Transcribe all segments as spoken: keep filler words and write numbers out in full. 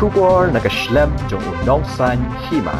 Khubor na ka shlem jong u nongsaiñ hima.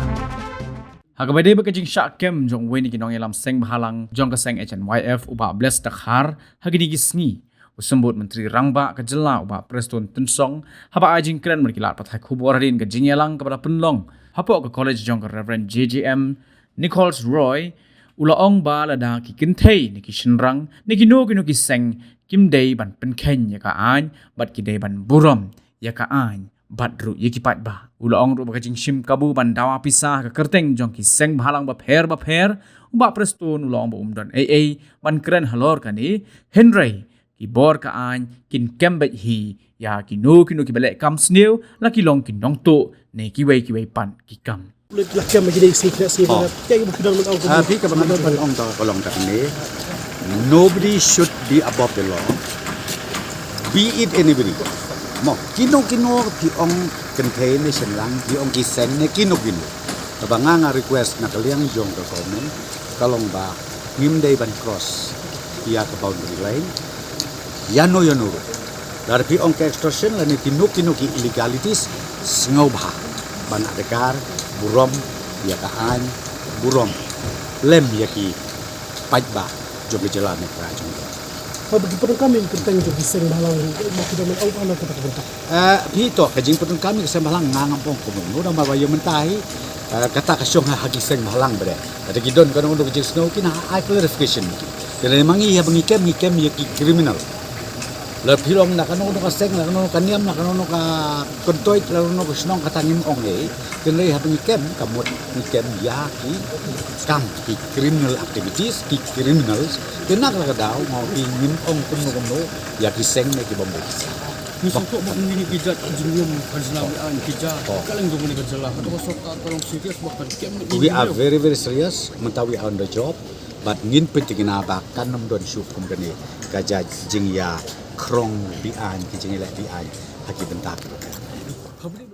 Ha kaba ïadei bad ka jingshah kem jong uwei na ki nongïalam seng bhalang jong ka seng H N Y F, u Bah Bless Dkhar, ha kine ki sngi, u Symbud Myntri Rangbah ka jylla, u Bah Prestone Tynsong, haba ai jingkren bad ki lad pathai khubor hadien ka jingïalang kaba la pynlong hapoh ka college jong ka Reverend J J M Nichols Roy, u la ong ba lada ki kynthei ne ki shynrang ne kino kino ki seng kim dei ban pynkheiñ ïa ka aiñ bad ki dei ban burom ïa ka aiñ bad ruh ïa ki paidbah. U la ong ruh ba ka jingshim kabu ban dawa pisa ha ka kyrteng jong ki seng bhalang bapher bapher, u Bah Prestone u la ong ba um don ei ei ban kren halor kane, hynrei ki bor ka aiñ kin kem beit hi ïa kino kino kiba leh kam sniew, la ki long ki nongtuh ne kiwei kiwei pat ki kam. Lut la kem ïa kine ki seng khynnah seng bhalang. Te ki ba ki don ban ong. Ah, phi kaba ngan ong ta ka long katne. Nobody should be above the law. Be it anybody. Mo, kino kino phi ong kynthei ne shynrang, phi ong ki seng ne kino kino. Kaba nga nga request na ka liang jong ka government, ka long ba ngim dei ban cross ïa ka boundary line ïano ïano ruh. Lada phi ong ka extortion lane kino kino ki illegalities, sngewbha ban adkar burom ïa ka aiñ, burom lem ïa ki paidbah jong ka jylla ne ka jong ka. Haba ki pyndonkam ïa ki kyrteng jong ki seng bhalang ruh, ba ki don ban ong hana kata ka bynta. Eh, phi to, ka jingpyndonkam ïa ki seng bhalang nga ngam ong kumno, namar ba ïa mynta hi, eh, kata ka shong ha ki seng bhalang bad. Kata ki don kano kano ka jingsngew, ki na ai clarification. Kane ma ngi haba ngi kem, ngi kem ïa ki criminal. La phi long na kano kano ka seng, na kano kano ka niam, na kano kano ka kyntoit, na kano kano ka shnong, kata ngim ong ei. Kane haba ngi kem, ka mut ngi kem ïa ki kam, ki criminal activities, ki criminals. Kane ka la ka daw, ngim ong kumno kumno ïa ki seng ne ki bym dei. Ngi sngewthuh ba kine ki jait ki jingim ka jylla, ki aiñ ki jia, ka leng jong kane ka jylla. Hato ka sorkar ka long serious ba kan kem. We are very, very serious. Mynta we are on the job. But ngin pynthikna ba kan ym don shuh kum kane ka jait jingïakhong beaiñ, ki jingïaleh beaiñ ha ki bynta kiba kut.